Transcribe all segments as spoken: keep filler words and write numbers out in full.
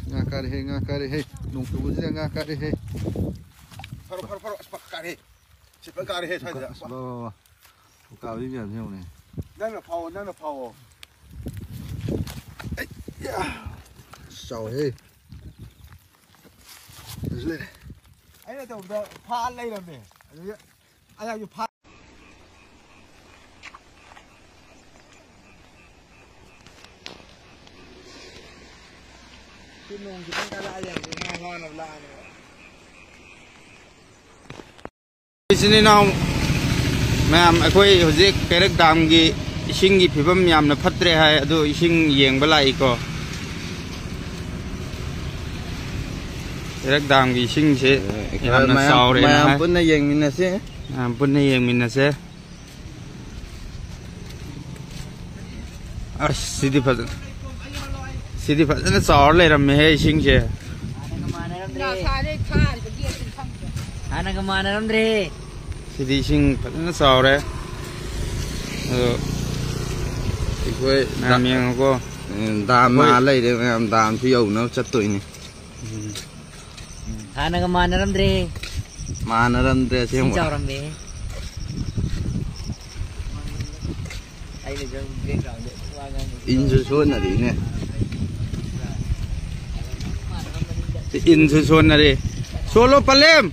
ꯉꯥ ꯀꯥꯔꯦꯍꯦ, ꯉꯥ ꯀꯥꯔꯦꯍꯦ꯫ ꯅꯣꯡ ꯆꯨꯕꯁꯤꯗ ꯉꯥ ꯀꯥꯔꯦꯍꯦ꯫ ꯐꯥꯔꯣ, ꯐꯥꯔꯣ, ꯐꯥꯔꯣ꯫ ꯑꯁ, ꯄꯥꯛ ꯀꯥꯔꯦ꯫ ꯁꯤ ꯐꯖ ꯀꯥꯔꯦꯍꯦ, ꯁ꯭ꯋꯥꯏꯗ꯫ ꯑꯁ, ꯕꯥ, ꯕꯥ, ꯕꯥ꯫ ꯎꯀꯥꯕꯤ ꯃꯌꯥꯝꯁꯦ ꯌꯦꯡꯉꯨꯅꯦ꯫ ꯅꯪꯅ ꯐꯥꯎꯑꯣ, ꯅꯪꯅ ꯐꯥꯎꯑꯣ꯫ ꯑꯩ, ꯌꯥ꯫ ꯑꯁ, ꯆꯥꯎꯋꯦꯍꯦ꯫ ꯑꯗꯨꯁꯨ ꯂꯩꯔꯦ꯫ ꯑꯩꯅ ꯇꯧꯕꯗ ꯐꯥ ꯂꯩꯔꯝꯃꯦ꯫ ꯑꯗꯨꯗꯤ ꯑꯩ ꯍꯥꯏꯁꯦ ꯐꯥ-, ꯁꯤ ꯅꯣꯡ ꯈꯤꯇꯪ ꯀꯜꯂꯛꯑꯗꯤ ꯌꯥꯝ ꯉꯥ ꯐꯥꯅꯕ ꯂꯥꯛꯑꯅꯦꯕ꯫ ꯏꯆꯤꯟ ꯏꯅꯥꯎ ꯃꯌꯥꯝ, ꯑꯩꯈꯣꯏ ꯍꯧꯖꯤꯛ ꯀꯩꯔꯛ ꯗꯥꯝꯒꯤ ꯏꯁꯤꯡꯒꯤ ꯐꯤꯕꯝ ꯌꯥꯝꯅ ꯐꯠꯇ꯭ꯔꯦ ꯍꯥꯏ, ꯑꯗꯨ ꯏꯁꯤꯡ ꯌꯦꯡꯕ ꯂꯥꯛꯏꯀꯣ꯫ ꯀꯩꯔꯛ ꯗꯥꯝꯒꯤ ꯏꯁꯤꯡꯁꯦ ꯑꯦ, ꯌꯥꯝꯅ ꯃꯌꯥꯝ, ꯆꯥꯎꯔꯦꯅ ꯃꯌꯥꯝ ꯍꯥꯏ꯫ ꯄꯨꯟꯅ ꯌꯦꯡꯃꯤꯟꯅꯁꯦ꯫ ꯃꯌꯥꯝ ꯄꯨꯟꯅ ꯌꯦꯡꯃꯤꯟꯅꯁꯦ꯫ ꯑꯁ, ꯁꯤꯗꯤ ꯐꯖꯅ, ꯁꯤꯗꯤ ꯐꯖꯅ ꯆꯥꯎꯔ ꯂꯩꯔꯝꯃꯦꯍꯦ, ꯏꯁꯤꯡꯁꯦ꯫ ꯍꯥꯟꯅꯒ ꯃꯥꯟꯅꯔꯝꯗ꯭ꯔꯦ꯫ ꯍꯥꯟꯅꯒ ꯃꯥꯟꯅꯔꯝꯗ꯭ꯔꯦ꯫ ꯁꯤꯗꯤ ꯏꯁꯤꯡ ꯐꯖꯅ ꯆꯥꯎꯔꯦ꯫ ꯑꯗꯣ ꯑꯩꯈꯣꯏ ꯃꯌꯥꯝ ꯗꯥ-, ꯌꯦꯡꯉꯨꯀꯣ꯫ ꯎꯝ, ꯗꯥꯝ ꯑꯩꯈꯣꯏ ꯅꯥ ꯂꯩꯔꯦ ꯃꯌꯥꯝ, ꯗꯥꯝꯁꯨ ꯌꯧꯅꯕ ꯆꯠꯇꯣꯏꯅꯤ꯫ ꯎꯝ꯫ ꯍꯥꯟꯅꯒ ꯃꯥꯟꯅꯔꯝꯗ꯭ꯔꯦ꯫ ꯃꯥꯟꯅꯔꯝꯗ꯭ꯔꯦ ꯏꯁꯤꯡ ꯑꯁꯦꯡꯕ꯫ ꯆꯥꯎꯔꯝꯃꯦ꯫ ꯑꯩꯅ ꯁꯨꯝ background ꯗ ꯋꯥ ꯉꯥꯡꯕꯁꯦ ꯏꯟꯁꯨ ꯁꯣꯟꯅꯔꯤꯅꯦ꯫ ꯏꯟꯁꯨ ꯁꯣꯟꯅꯔꯦ꯫ ꯁꯣꯜꯂꯣ ꯄꯂꯦꯝ꯫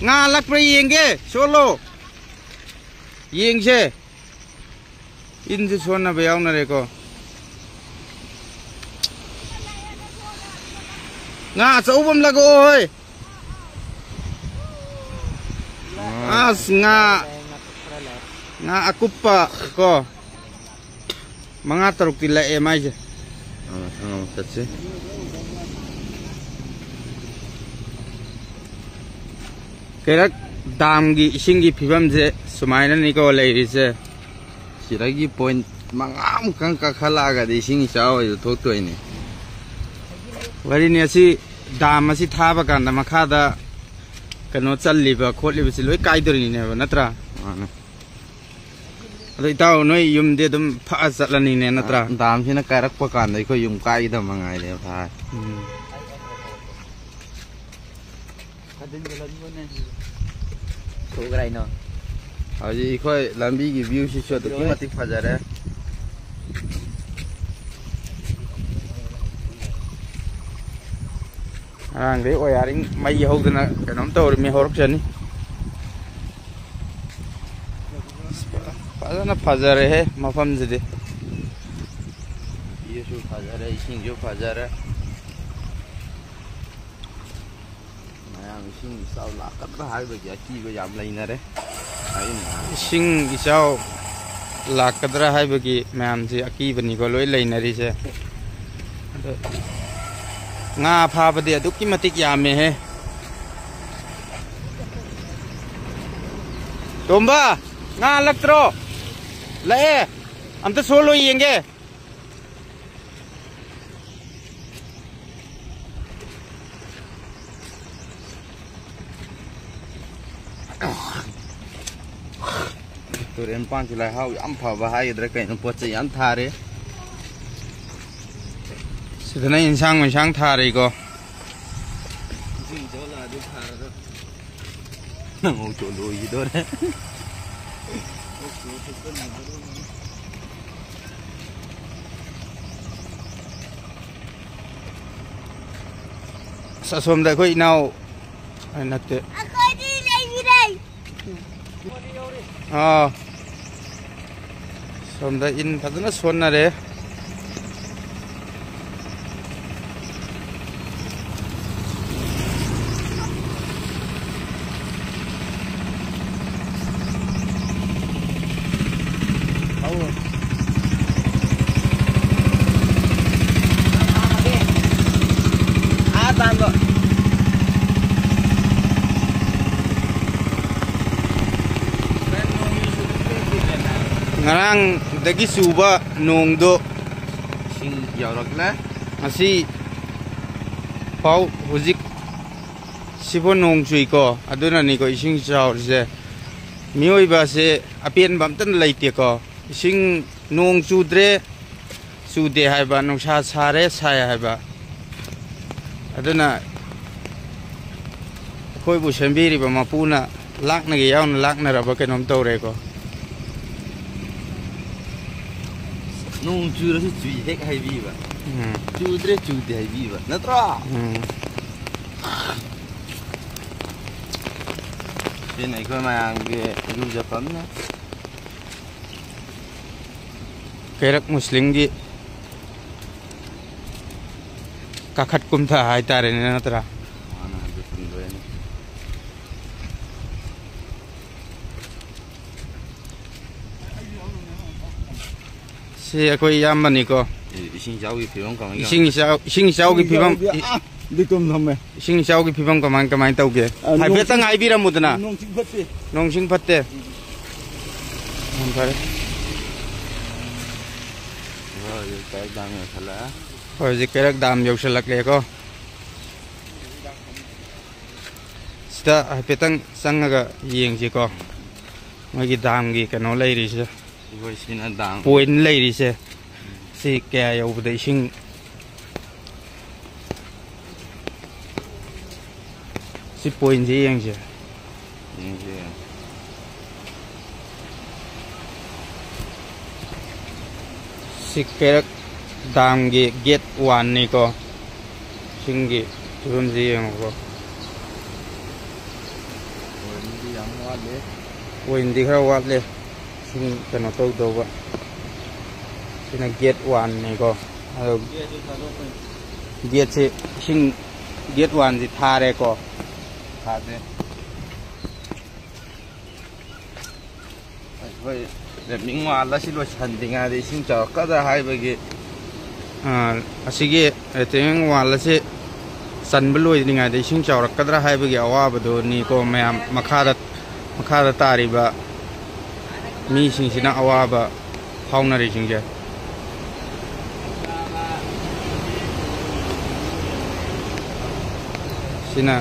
ꯉꯥ ꯂꯛꯄ꯭ꯔꯥ ꯌꯦꯡꯒꯦ꯫ ꯁꯣꯜꯂꯣ꯫ ꯌꯦꯡꯁꯦ꯫ ꯏꯟꯁꯨ ꯁꯣꯟꯅꯕ ꯌꯥꯎꯅꯔꯦꯀꯣ꯫ ꯉꯥ ꯑꯆꯧꯕ ꯑꯃ ꯂꯛꯑꯣ ꯍꯣꯏ꯫ ꯑꯁ, ꯉꯥ, ꯉꯥ ꯑꯀꯨꯞꯄ ꯀꯣ꯫ ꯃꯉꯥ ꯇꯔꯨꯛꯇꯤ ꯂꯛꯑꯦ ꯃꯥꯏꯁꯦ꯫ ꯑꯥ, ꯑꯥ, ꯆꯠꯁꯤ꯫ ꯀꯩꯔꯛ ꯗꯥꯝꯒꯤ ꯏꯁꯤꯡꯒꯤ ꯐꯤꯕꯝꯁꯦ ꯁꯨꯃꯥꯏꯅꯅꯤꯀꯣ ꯂꯩꯔꯤꯁꯦ꯫ ꯁꯤꯗꯒꯤ point ꯃꯉꯥꯃꯨꯛꯇꯪ ꯀꯥꯈꯠꯂꯛꯑꯒꯗꯤ ꯏꯁꯤꯡ ꯏꯆꯥꯎ ꯑꯣꯏꯕ ꯊꯣꯛꯇꯣꯏꯅꯤ꯫ ꯋꯥꯔꯤꯅꯤ ꯑꯁꯤ, ꯗꯥꯝ ꯑꯁꯤ ꯊꯥꯕ ꯀꯥꯟꯗ ꯃꯈꯥꯗ ꯀꯩꯅꯣ ꯆꯜꯂꯤꯕ ꯈꯣꯠꯂꯤꯕꯁꯤ ꯂꯣꯏ ꯀꯥꯏꯗꯣꯔꯤꯅꯦꯕ, ꯅꯠꯇ꯭ꯔꯥ? ꯃꯥꯅꯦ꯫ ꯑꯗꯣ ꯏꯇꯥꯎ, ꯅꯣꯏ ꯌꯨꯝꯗꯤ ꯑꯗꯨꯝ ꯐꯛꯑ ꯆꯠꯂꯅꯤꯅꯦ, ꯅꯠꯇ꯭ꯔꯥ? ꯗꯥꯝꯁꯤꯅ ꯀꯥꯏꯔꯛꯄ ꯀꯥꯟꯗ ꯑꯩꯈꯣꯏ ꯌꯨꯝ ꯀꯥꯏꯒꯗꯕ ꯃꯉꯥꯏꯔꯦ, ꯚꯥꯏ꯫ ꯎꯝ꯫ ꯊꯣꯛꯈ꯭ꯔꯦ ꯍꯥꯏꯅꯣ? ꯍꯧꯖꯤꯛ ꯑꯩꯈꯣꯏ ꯂꯝꯕꯤꯒꯤ view ꯁꯤꯁꯨ ꯑꯗꯨꯛꯀꯤ ꯃꯇꯤꯛ ꯐꯖꯔꯦ꯫ ꯉꯔꯥꯡꯗꯩ wiring ꯃꯩ ꯍꯧꯗꯅ ꯀꯩꯅꯣꯝ ꯇꯧꯔꯤꯃꯤ, ꯍꯧꯔꯛꯆꯅꯤ꯫ ꯐꯖꯅ ꯐꯖꯔꯦꯍꯦ ꯃꯐꯝꯁꯤꯗꯤ꯫ ꯚꯤꯎꯁꯨ ꯐꯖꯔꯦ, ꯏꯁꯤꯡꯁꯨ ꯐꯖꯔꯦ꯫ ꯃꯌꯥꯝ ꯏꯁꯤꯡ ꯏꯆꯥꯎ ꯂꯥꯛꯀꯗ꯭ꯔꯥ ꯍꯥꯏꯕꯒꯤ ꯑꯀꯤꯕ ꯌꯥꯝ ꯂꯩꯅꯔꯦ꯫ ꯍꯥꯏꯅꯤ꯫ ꯏꯁꯤꯡ ꯏꯆꯥꯎ ꯂꯥꯛꯀꯗ꯭ꯔꯥ ꯍꯥꯏꯕꯒꯤ ꯃꯌꯥꯝꯁꯤ ꯑꯀꯤꯕꯅꯤꯀꯣ ꯂꯣꯏ ꯂꯩꯅꯔꯤꯁꯦ꯫ ꯑꯗꯣ ꯉꯥ ꯐꯥꯕꯗꯤ ꯑꯗꯨꯛꯀꯤ ꯃꯇꯤꯛ ꯌꯥꯝꯃꯦꯍꯦ꯫ ꯇꯣꯝꯕ, ꯉꯥ ꯂꯛꯇ꯭ꯔꯣ? ꯂꯛꯑꯦ꯫ ꯑꯝꯇ ꯁꯣꯜꯂꯣ ꯌꯦꯡꯒꯦ꯫ ꯇꯨꯔꯦꯟ ꯃꯄꯥꯟꯁꯤ ꯂꯩꯍꯥꯎ ꯌꯥꯝ ꯐꯕ ꯍꯥꯏꯒꯗ꯭ꯔꯥ ꯀꯩꯅꯣ, ꯄꯣꯠ ꯆꯩ ꯌꯥꯝ ꯊꯥꯔꯦ꯫ ꯁꯤꯗꯅ ꯏꯟꯁꯥꯡ ꯃꯩꯁꯥꯡ ꯊꯥꯔꯤꯀꯣ꯫ ꯏꯁꯤꯡ ꯏꯆꯥꯎ ꯂꯥꯛꯑꯗꯤ ꯊꯥꯔꯔꯣꯏ꯫ ꯅꯪ ꯑꯣꯛꯇꯣ ꯂꯣꯏꯈꯤꯗꯣꯔꯦ꯫ ꯑꯁ, ꯑꯁꯣꯝꯗ ꯑꯩꯈꯣꯏ ꯏꯅꯥꯎ, ꯑ, ꯅꯠꯇꯦ꯫ ꯑꯩꯈꯣꯏꯗꯤ ꯂꯩꯈꯤꯗꯦ꯫ ꯑꯥ꯫ ꯁꯣꯝꯗ ꯏꯟ ꯐꯖꯅ ꯁꯣꯟꯅꯔꯦ꯫ ꯉꯔꯥꯡꯗꯒꯤ ꯆꯨꯕ ꯅꯣꯡꯗꯣ ꯏꯁꯤꯡ ꯌꯧꯔꯛꯂꯦ꯫ ꯉꯁꯤ ꯐꯥꯎ ꯍꯧꯖꯤꯛ ꯁꯤꯕꯨ ꯅꯣꯡ ꯆꯨꯏꯀꯣ, ꯑꯗꯨꯅꯅꯤꯀꯣ ꯏꯁꯤꯡ ꯆꯥꯎꯔꯤꯁꯦ꯫ ꯃꯤꯑꯣꯏꯕꯁꯦ ꯑꯄꯦꯟꯕ ꯑꯝꯇ ꯂꯩꯇꯦꯀꯣ꯫ ꯏꯁꯤꯡ, ꯅꯣꯡ ꯆꯨꯗ꯭ꯔꯦ, ꯆꯨꯗꯦ ꯍꯥꯏꯕ, ꯅꯨꯡꯁꯥ ꯁꯥꯔꯦ, ꯁꯥꯏ ꯍꯥꯏꯕ꯫ ꯑꯗꯨꯅ ꯑꯩꯈꯣꯏꯕꯨ ꯁꯦꯝꯕꯤꯔꯤꯕ ꯃꯄꯨꯅ ꯂꯥꯛꯅꯒꯦ ꯌꯥꯎꯅ ꯂꯥꯛꯅꯔꯕ ꯀꯩꯅꯣꯝ ꯇꯧꯔꯦꯀꯣ꯫ ꯅꯣꯡ ꯆꯨꯔꯁꯨ ꯆꯨꯏ ꯍꯦꯛ ꯍꯥꯏꯕꯤꯕ, ꯎꯝ꯫ ꯆꯨꯗ꯭ꯔꯦ ꯆꯨꯗꯦ ꯍꯥꯏꯕꯤꯕ ꯅꯠꯇ꯭ꯔꯣ? ꯎꯝ꯫ ꯁꯤꯅ ꯑꯩꯈꯣꯏ ꯃꯌꯥꯝꯒꯤ ꯏꯔꯨꯖꯐꯝꯅꯦ꯫ ꯀꯩꯔꯛ ꯃꯨꯁꯂꯤꯝꯒꯤ ꯀꯥꯈꯠ ꯀꯨꯝꯊ ꯍꯥꯏꯇꯥꯔꯦꯅꯦ, ꯅꯠꯇ꯭ꯔꯥ? ꯃꯥꯅ ꯍꯥꯏꯕꯗꯨ ꯆꯨꯝꯗꯣꯏꯅꯤ꯫ ꯁꯤ ꯑꯩꯈꯣꯏ ꯏꯌꯥꯝꯕꯅꯤꯀꯣ꯫ ꯏꯁꯤꯡ ꯏꯆꯥꯎꯒꯤ ꯐꯤꯕꯝ ꯀꯃꯥꯏ ꯀꯃꯥꯏ? ꯏꯁꯤꯡ ꯏꯆꯥꯎ, ꯏꯁꯤꯡ ꯏꯆꯥꯎꯒꯤ ꯐꯤꯕꯝ, ꯏꯆꯥꯎꯗꯤ, ꯑꯥ, ꯂꯤꯇꯣꯝ ꯊꯝꯃꯦ꯫ ꯏꯁꯤꯡ ꯏꯆꯥꯎꯒꯤ ꯐꯤꯕꯝ ꯀꯃꯥꯏ ꯀꯃꯥꯏ ꯇꯧꯒꯦ? ꯑ, ꯍꯥꯏꯐꯦꯠꯇꯪ ꯅꯣꯡ ꯆꯤꯡ, ꯍꯥꯏꯕꯤꯔꯝꯃꯨꯗꯅ꯫ ꯅꯣꯡ ꯆꯤꯡ ꯐꯠꯇꯦ꯫ ꯅꯣꯡ ꯆꯤꯡ ꯐꯠꯇꯦ꯫ ꯌꯥꯝ ꯐꯔꯦ꯫ ꯍꯧꯖꯤꯛ ꯀꯩꯔꯛ ꯗꯥꯝ ꯌꯧꯁꯜꯂꯛꯑꯦ꯫ ꯍꯣꯏ, ꯍꯧꯖꯤꯛ ꯀꯩꯔꯛ ꯗꯥꯝ ꯌꯧꯁꯜꯂꯛꯂꯦꯀꯣ꯫ ꯁꯤꯗ ꯍꯥꯏꯐꯦꯠꯇꯪ ꯆꯪꯉꯒ ꯌꯦꯡꯁꯤꯀꯣ꯫ ꯃꯣꯏꯒꯤ ꯗꯥꯝꯒꯤ ꯀꯩꯅꯣ ꯂꯩꯔꯤꯁꯦ꯫ ꯑꯩꯈꯣꯏ ꯁꯤꯅ ꯗꯥꯝ꯫ ꯄꯣꯏꯟ ꯂꯩꯔꯤꯁꯦ꯫ ꯁꯤ ꯀꯌꯥ ꯌꯧꯕꯗ ꯏꯁꯤꯡ ꯁꯤ ꯄꯣꯏꯟꯁꯦ ꯌꯦꯡꯁꯦ꯫ ꯌꯦꯡꯁꯦ, ꯌꯦꯡꯁꯦ꯫ ꯁꯤ ꯀꯩꯔꯛ ꯗꯥꯝꯒꯤ ꯒꯦꯠ ꯋꯥꯟꯅꯤꯀꯣ꯫ ꯏꯁꯤꯡꯒꯤ ꯐꯤꯕꯝꯁꯤ ꯌꯦꯡꯉꯨꯀꯣ꯫ ꯄꯣꯏꯟꯗꯤ ꯌꯥꯝ ꯋꯥꯠꯂꯤ꯫ ꯄꯣꯏꯟꯗꯤ ꯈꯔ ꯋꯥꯠꯂꯤ꯫ ꯏꯁꯤꯡ ꯀꯩꯅꯣ ꯇꯧꯗꯧꯕ꯫ ꯁꯤꯅ ꯒꯦꯠ ꯋꯥꯟꯅꯤꯀꯣ꯫ ꯑꯗꯣ ꯒꯦꯠꯁꯦ ꯊꯥꯗꯣꯛꯄꯩ꯫ ꯒꯦꯠꯁꯦ ꯏꯁꯤꯡ, ꯒꯦꯠ ꯋꯥꯟꯁꯤ ꯊꯥꯔꯦꯀꯣ꯫ ꯊꯥꯗꯦ꯫ ꯑꯩꯈꯣꯏ ꯔꯦꯇꯤꯡ ꯋꯥꯜ ꯑꯁꯤ ꯂꯣꯏꯁꯤꯟꯗ꯭ꯔꯤꯉꯩꯗ ꯏꯁꯤꯡ ꯆꯥꯎꯔꯛꯀꯗ꯭ꯔꯥ ꯍꯥꯏꯕꯒꯤ꯫ ꯑꯥ, ꯑꯁꯤꯒꯤ ꯔꯦꯇꯤꯡ ꯋꯥꯜ ꯑꯁꯤ ꯆꯟꯕ ꯂꯣꯏꯗ꯭ꯔꯤꯉꯩꯗ ꯏꯁꯤꯡ ꯆꯥꯎꯔꯛꯀꯗ꯭ꯔꯥ ꯍꯥꯏꯕꯒꯤ ꯑꯋꯥꯕꯗꯨꯅꯤꯀꯣ ꯃꯌꯥꯝ ꯃꯈꯥꯗ, ꯃꯈꯥꯗ ꯇꯥꯔꯤꯕ ꯃꯤꯁꯤꯡꯁꯤꯅ ꯑꯋꯥꯕ ꯐꯥꯎꯅꯔꯤꯁꯤꯡꯁꯦ꯫ ꯁꯤꯅ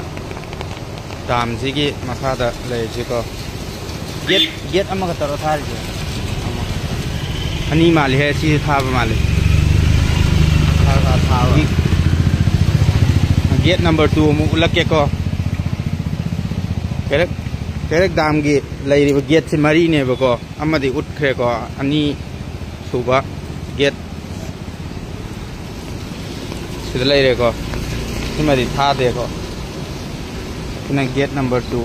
ꯗꯥꯝꯁꯤꯒꯤ ꯃꯈꯥꯗ ꯂꯩꯔꯤꯁꯤꯀꯣ꯫ Get, get ꯑꯃꯈꯛꯇꯔꯣ ꯊꯥꯔꯤꯁꯦ? ꯑꯅꯤ ꯃꯥꯜꯂꯤꯍꯦ, ꯁꯤꯁꯦ ꯊꯥꯕ ꯃꯥꯜꯂꯤ꯫ ꯒꯦꯠ ꯅꯝꯕꯔ ꯇꯨ ꯑꯃꯨꯛ ꯎꯠꯂꯛꯀꯦꯀꯣ꯫ ꯀꯩꯔꯛ, ꯀꯩꯔꯛ ꯗꯥꯝꯒꯤ ꯂꯩꯔꯤꯕ ꯒꯦꯠꯁꯦ ꯃꯔꯤꯅꯦꯕꯀꯣ, ꯑꯃꯗꯤ ꯎꯠꯈ꯭ꯔꯦꯀꯣ, ꯑꯅꯤ ꯁꯨꯕ ꯒꯦꯠ ꯁꯤꯗ ꯂꯩꯔꯦꯀꯣ꯫ ꯁꯤꯃꯗꯤ ꯊꯥꯗꯦꯀꯣ꯫ ꯁꯤꯅ ꯒꯦꯠ ꯅꯝꯕꯔ ꯇꯨ꯫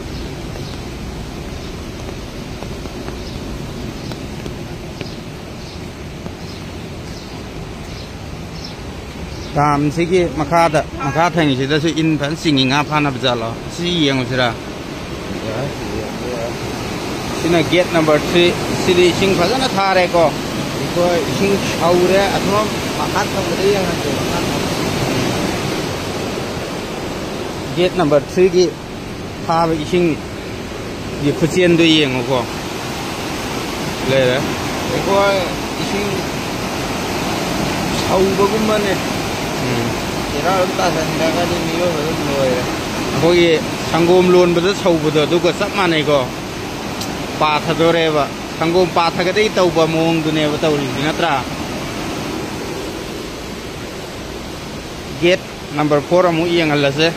ꯗꯥꯝꯁꯤꯒꯤ ꯃꯈꯥꯗ, ꯃꯈꯥ ꯊꯪꯉꯤꯁꯤꯗꯁꯨ ꯏꯟ ꯐꯖꯅ ꯆꯤꯡꯉꯤ, ꯉꯥ ꯐꯥꯅꯕ ꯖꯥꯠꯂꯣ? ꯁꯤ ꯌꯦꯡꯉꯨꯁꯤꯔꯥ? ꯌꯥꯏ, ꯌꯦꯡꯕ ꯌꯥꯏ꯫ ꯁꯤꯅ ꯒꯦꯠ ꯅꯝꯕꯔ ꯊ꯭ꯔꯤ꯫ ꯁꯤꯗꯤ ꯏꯁꯤꯡ ꯐꯖꯅ ꯊꯥꯔꯦꯀꯣ꯫ ꯑꯩꯈꯣꯏ ꯏꯁꯤꯡ ꯁꯧꯔꯦ, ꯑꯁꯣꯝ ꯃꯈꯥ ꯊꯪꯕꯗ ꯌꯦꯡꯉꯁꯦ, ꯃꯈꯥ ꯊꯪꯕ꯫ ꯒꯦꯠ ꯅꯝꯕꯔ ꯊ꯭ꯔꯤꯒꯤ ꯊꯥꯕ ꯏꯁꯤꯡꯒꯤ ꯈꯨꯆꯦꯟꯗꯣ ꯌꯦꯡꯉꯨꯀꯣ꯫ ꯂꯩꯔꯦ꯫ ꯑꯩꯈꯣꯏ ꯏꯁꯤꯡ ꯁꯧꯕꯒꯨꯝꯕꯅꯦ꯫ ꯎꯝ꯫ ꯏꯔꯥꯡ ꯑꯗꯨꯝ ꯇꯥꯁꯟꯈ꯭ꯔꯒꯗꯤ ꯃꯤꯑꯣꯏꯕ ꯑꯗꯨꯝ ꯂꯣꯏꯔꯦ꯫ ꯑꯩꯈꯣꯏꯒꯤ ꯁꯪꯒꯣꯝ ꯂꯣꯟꯕꯗ ꯁꯧꯕꯗꯣ ꯑꯗꯨꯒ ꯆꯞ ꯃꯥꯟꯅꯩꯀꯣ꯫ ꯄꯥꯊꯗꯣꯔꯦꯕ꯫ ꯁꯪꯒꯣꯝ ꯄꯥꯊꯒꯗꯩ ꯇꯧꯕ ꯃꯑꯣꯡꯗꯨꯅꯦꯕ ꯇꯧꯔꯤꯁꯤ, ꯅꯠꯇ꯭ꯔꯥ? ꯒꯦꯠ ꯅꯝꯕꯔ ꯐꯣꯔ ꯑꯃꯨꯛ ꯌꯦꯡꯍꯜꯂꯁꯦ꯫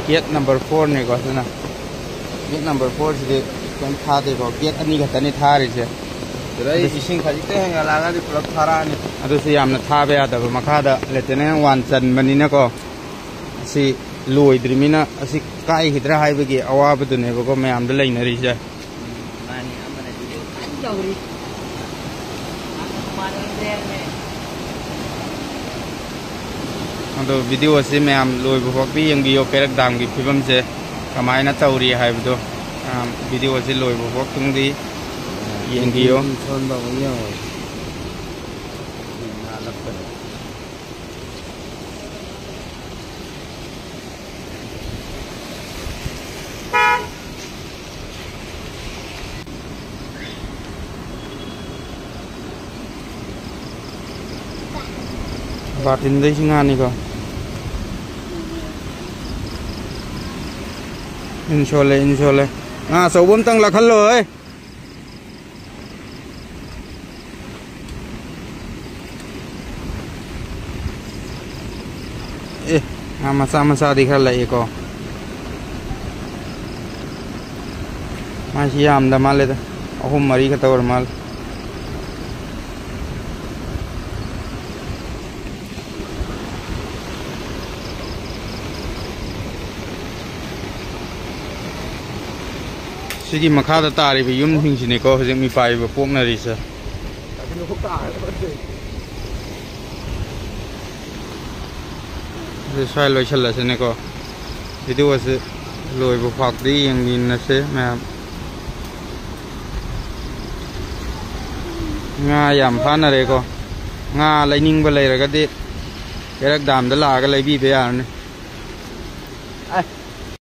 ꯒꯦꯠ ꯅꯝꯕꯔ ꯐꯣꯔꯅꯦꯀꯣ ꯁꯤꯅ꯫ ꯒꯦꯠ ꯅꯝꯕꯔ ꯐꯣꯔꯁꯤꯗꯤ ꯀꯩꯝ ꯊꯥꯗꯦꯀꯣ, ꯒꯦꯠ ꯑꯅꯤ ꯈꯛꯇꯅꯤ ꯊꯥꯔꯤꯁꯦ꯫ ꯁꯤꯗꯩ ꯏꯁꯤꯡ ꯈꯖꯤꯛꯇ ꯍꯦꯟꯒꯠꯂꯛꯑꯒꯗꯤ ꯄꯨꯂꯞ ꯊꯥꯔꯛꯑꯅꯤ꯫ ꯑꯗꯨꯁꯨ ꯌꯥꯝꯅ ꯊꯥꯕ ꯌꯥꯗꯕ, ꯃꯈꯥꯗ ꯂꯦꯇꯤꯅꯦꯟ ꯋꯥꯟ ꯆꯟꯕꯅꯤꯅꯀꯣ꯫ ꯑꯁꯤ ꯂꯣꯏꯗ꯭ꯔꯤꯃꯤꯅ ꯑꯁꯤ ꯀꯥꯏꯈꯤꯗ꯭ꯔꯥ ꯍꯥꯏꯕꯒꯤ ꯑꯋꯥꯕꯗꯨꯅꯦꯕꯀꯣ ꯃꯌꯥꯝꯗ ꯂꯩꯅꯔꯤꯁꯦ꯫ ꯃꯥꯅꯤ, ꯑꯃꯅꯗꯤ ꯀꯟꯅ ꯇꯧꯔꯤ꯫ ꯑꯗꯣ ꯚꯤꯗꯤꯑꯣ ꯑꯁꯤ ꯃꯌꯥꯝ ꯂꯣꯏꯕ ꯐꯥꯎꯗꯤ ꯌꯦꯡꯕꯤꯌꯣ, ꯀꯩꯔꯛ ꯗꯥꯝꯒꯤ ꯐꯤꯕꯝꯁꯦ ꯀꯃꯥꯏꯅ ꯇꯧꯔꯤ ꯍꯥꯏꯕꯗꯣ꯫ ꯃꯌꯥꯝ ꯚꯤꯗꯤꯑꯣ ꯑꯁꯤ ꯂꯣꯏꯕ ꯐꯥꯎ ꯇꯨꯡꯗꯤ ꯌꯦꯡꯕꯤꯌꯣ꯫ ꯁꯣꯝꯗ ꯑꯃꯨꯛ ꯌꯦꯡꯉꯣ꯫ ꯅꯥꯜꯂꯛꯄꯅꯦ꯫ ꯕꯥꯔꯇꯤꯟꯗꯩꯁꯤ ꯉꯥꯅꯤꯀꯣ꯫ ꯏꯟꯁꯣꯜꯂꯦ, ꯏꯟꯁꯣꯜꯂꯦ꯫ ꯉꯥ ꯑꯆꯧꯕ ꯑꯝꯇꯪ ꯂꯥꯛꯍꯜꯂꯣ, ꯍꯩ꯫ ꯑꯦ, ꯉꯥ ꯃꯆꯥ ꯃꯆꯥꯗꯤ ꯈꯔ ꯂꯥꯛꯑꯦꯀꯣ꯫ ꯃꯥꯁꯤ ꯌꯥꯝꯗ ꯃꯥꯜꯂꯦꯗ, ꯑꯍꯨꯝ ꯃꯔꯤ ꯈꯛꯇ ꯑꯣꯏꯔ ꯃꯥꯜꯂꯦ꯫ ꯁꯤꯒꯤ ꯃꯈꯥꯗ ꯇꯥꯔꯤꯕ ꯌꯨꯝꯁꯤꯡꯁꯤꯅꯤꯀꯣ ꯍꯧꯖꯤꯛ ꯃꯤꯄꯥꯏꯕ ꯄꯣꯛꯅꯔꯤꯁꯦ꯫ ꯑꯗꯨ ꯁ꯭ꯋꯥꯏ ꯂꯣꯏꯁꯤꯜꯂꯁꯤꯅꯦꯀꯣ꯫ ꯚꯤꯗꯤꯑꯣ ꯑꯁꯤ ꯂꯣꯏꯕ ꯐꯥꯎꯗꯤ ꯌꯦꯡꯃꯤꯟꯅꯁꯦ ꯃꯌꯥꯝ꯫ ꯉꯥ ꯌꯥꯝ ꯐꯥꯅꯔꯦꯀꯣ꯫ ꯉꯥ ꯂꯩꯅꯤꯡꯕ ꯂꯩꯔꯒꯗꯤ ꯀꯩꯔꯛ ꯗꯥꯝꯗ ꯂꯥꯛꯑꯒ ꯂꯩꯕꯤꯕ ꯌꯥꯔꯅꯤ꯫